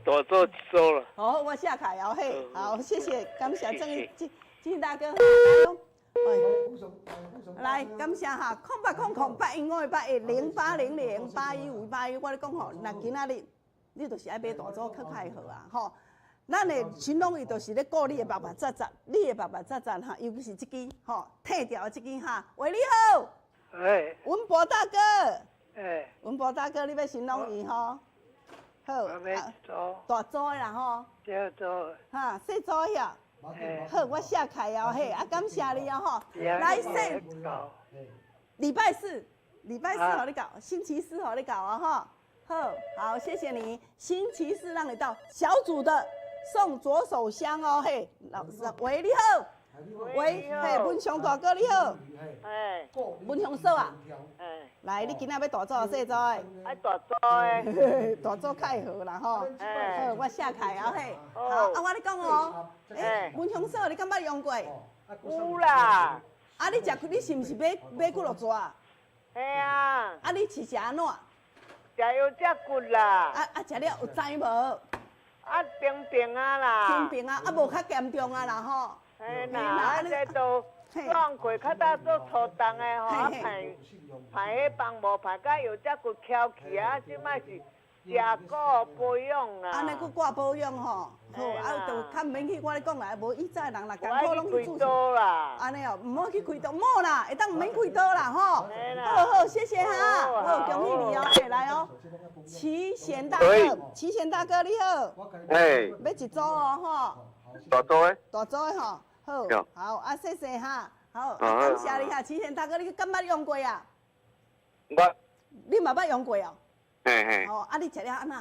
大組一組啦。好，我寫開哦嘿，好，謝謝，感謝鄭經經理大哥。來，感謝哈，0800 0815 810800 81581，我咧講吼，若今仔日你就是愛買大組較較會好啊，吼。咱的鱘龍魚就是咧顧你的肉肉質質，你的肉肉質質哈，尤其是這支吼，退掉的這支哈。喂，你好。喂。文博大哥。欸。文博大哥，你欲鱘龍魚吼？好。我欲大組的啦吼。小組。哈，細組的。好，我寫開哦嘿，啊，感謝你哦吼。來，細。禮拜四，禮拜四予你到，星期四予你到啊吼。好，好，謝謝你。星期四讓你到小組的。送左手香哦，嘿，老師，喂，你好，喂，嘿，文雄大哥你好，哎，文雄嫂啊，哎，來，你今仔欲大組抑細組的？愛大組的，大組較會好啦吼，好，我寫開啊嘿，好，啊我咧講哦，欸，文雄嫂，你敢捌用過？有啦。啊，你食，你是毋是買買幾落紙啊？嘿啊。啊，你是食按怎？食腰脊骨啦。啊啊，食了有知無？啊，平平啊啦，平平啊，啊無較嚴重啊啦吼。嘿啦，啊這都放過較早做粗重的吼，啊排排彼幫無排甲腰脊骨翹起啊，這擺是食顧保養啊。按呢閣掛保養吼，好啊，就較毋免去。我咧講啦，無以早的人若艱苦攏去注刀啦。按呢哦，毋好去開刀，莫啦，會當毋免開刀啦吼。好好，謝謝哈，好，恭喜你哦，來哦。齊賢大哥，齊賢大哥你好。哎。欲一組哦吼。大組的。大組的吼，好，好啊，謝謝哈，好，感謝你哈，齊賢大哥，你敢捌用過啊？捌。你嘛捌用過哦？嘿嘿。哦，啊，你食了按怎？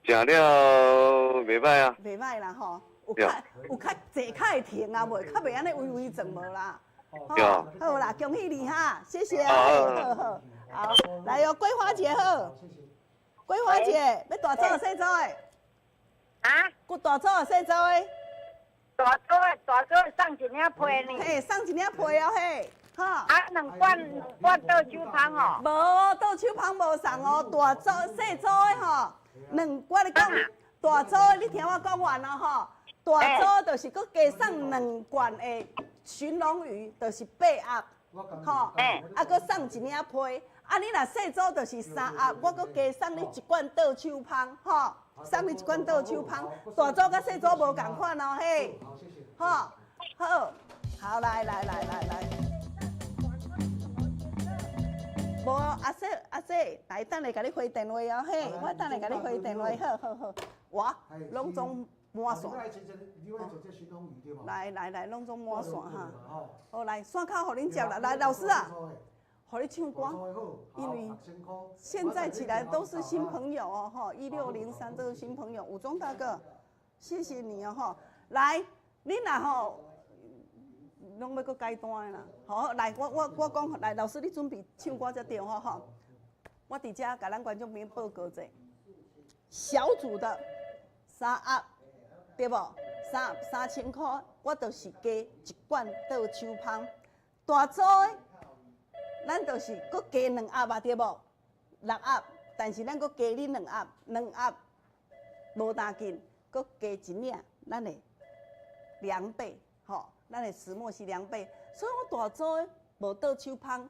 食了袂䆀啊。袂䆀啦吼，有較有較坐較會停啊無？較袂按呢微微轉無啦。對。好啦，恭喜你哈，謝謝啊，好好好，來哦，桂花姐好，桂花姐欲大組抑細組的？啊？閣大組抑細組的？大組的，大組的送一領被呢。嘿，送一領被哦嘿，哈。啊，兩罐兩罐倒手芳哦。無，倒手芳無送哦，大組細組的吼，兩我咧講，大組的你聽我講完了吼，大組就是閣加送兩罐的鱘龍魚，就是八盒，吼，啊，閣送一領被，啊，你若細組就是三盒，我閣加送你一罐倒手芳，吼，送你一罐倒手芳，大組佮細組無仝款哦，嘿，吼，好，好，來來來來來，無阿叔阿叔，來等下共你回電話哦，嘿，我等下共你回電話，好好好，我攏總滿線。來來來，攏總滿線哈。好來，線口予恁接啦，來老師啊，予你唱歌，因為現在起來都是新朋友哦，吼，1603這個新朋友，武裝大哥，謝謝你哦，吼，來，你若吼，攏欲閣改單的啦，好，來，我我我講，來，老師你準備唱歌才對吼吼，我佇遮共咱觀眾朋友報告者，小組的三盒，對無？三三千箍，我就是加一罐倒手芳。大組的，咱就是閣加兩盒啊，對無？六盒，但是咱閣加你兩盒，兩盒無打緊，閣加一領，咱的涼被，吼，咱的石墨烯涼被。所以我大組的無倒手芳，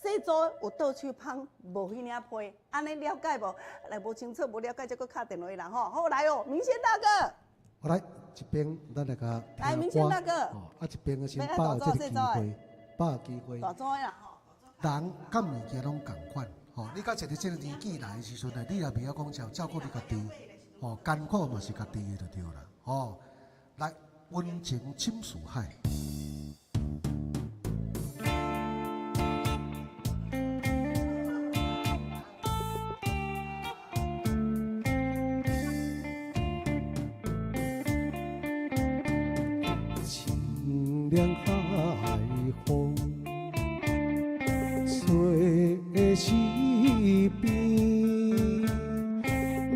細組有倒手芳，無彼領被，按呢了解無？來無清楚無了解，才閣敲電話啦吼。好來哦，明仙大哥。好來，這邊咱來共來，明仙大哥。哦，啊，這邊先把握這個機會，把握機會。大組的啦吼。人佮物件攏仝款，吼，你到一个這個年紀來的時陣呢，你也袂曉講照照顧你家己，吼，艱苦嘛是家己的就對啦，吼。來，溫情深似海。清涼海風，吹的是邊，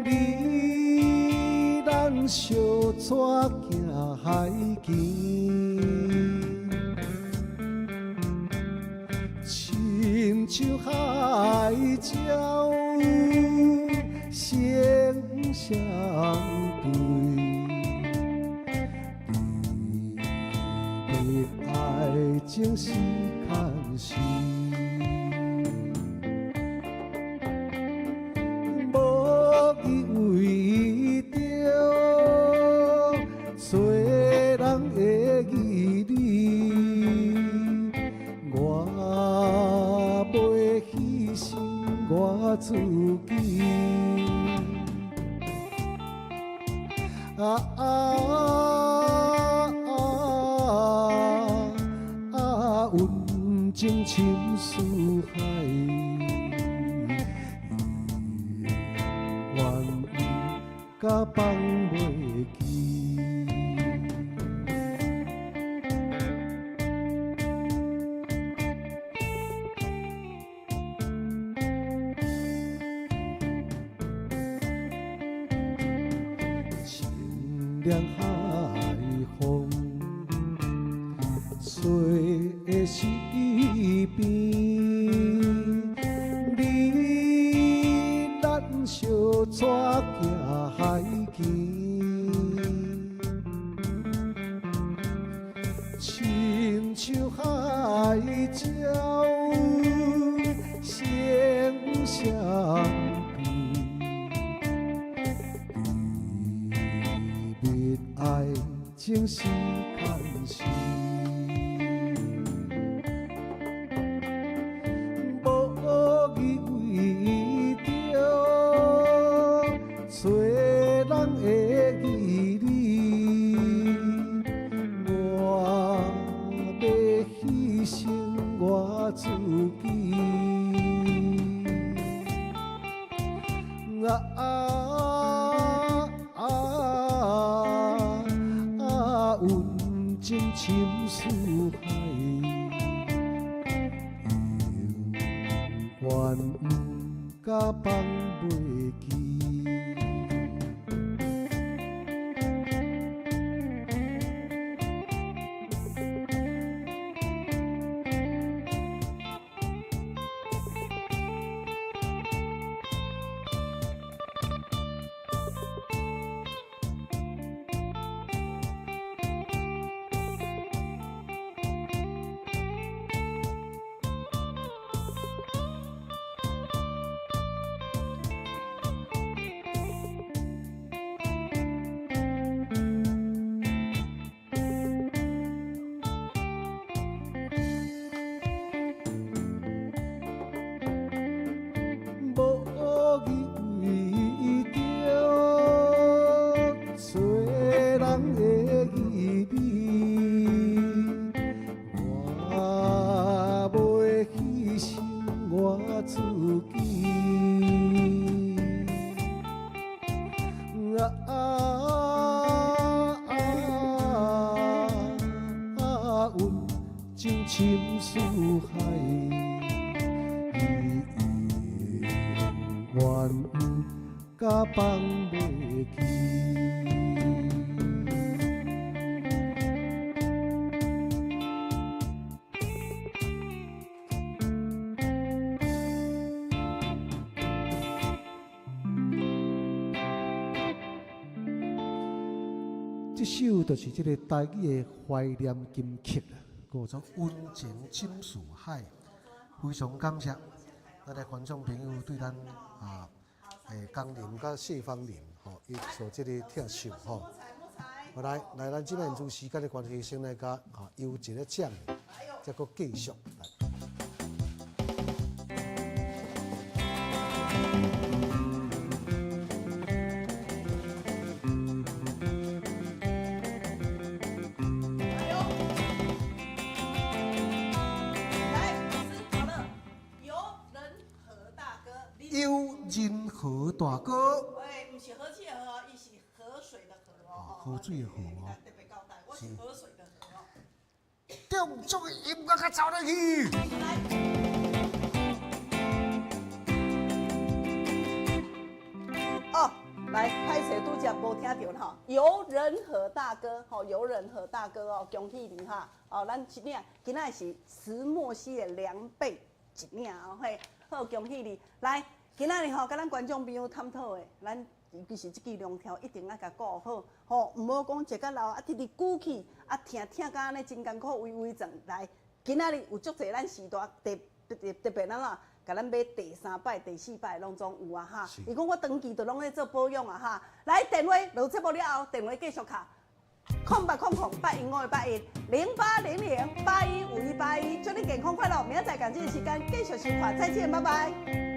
你咱相帶行海墘，親像海鸟声相對。愛情是牽絲，無意為著做人會記你，我欲犧牲我自己。啊啊啊！溫情深似海，永遠毋敢放袂記。清涼海風，吹的是邊，你咱相帶行海墘，親像海鸟聲相對，甜蜜愛情是牽絲。無意為著做人會記你，我欲犧牲我自己。啊啊啊！温情深似海，永远毋敢放袂记。无意为著找人的意味，我袂牺牲我自己。啊啊啊！温情深似海。永远毋敢放袂记。這首就是這個台語的懷念金曲啦，叫做《溫情深似海》，非常感謝咱的觀眾朋友對咱啊，江林佮謝芳玲吼，伊做這個特首吼。好來，來，咱這擺因時間的關係，先來共啊游一个獎，再閣繼續來。游仁和大哥，喂，毋是和气的和，伊是河水的河哦。河水的河哦。特别交代，我是河水的河哦。中足的音樂較走入去。哦，來，歹勢拄才無聽著吼。游仁和大哥，吼，游仁和大哥哦，恭喜你哈！哦，咱一領，今仔是石墨烯的兩倍一領哦，嘿，好，恭喜你！來，今仔日吼，佮咱觀眾朋友探討的，咱尤其是這支龍柱一定愛共顧好，吼，毋好講食甲老啊，直直舉起啊，疼疼甲按呢真艱苦，微微轉來。今仔日有足濟咱時代特特特別咱啊，共咱買第三擺、第四擺攏總有啊哈。伊講我長期都攏咧做保養啊哈。來電話落節目了後，電話繼續敲。0800815581，0800815181，祝你健康快樂，明仔載仝這個時間繼續收看，再見，拜拜。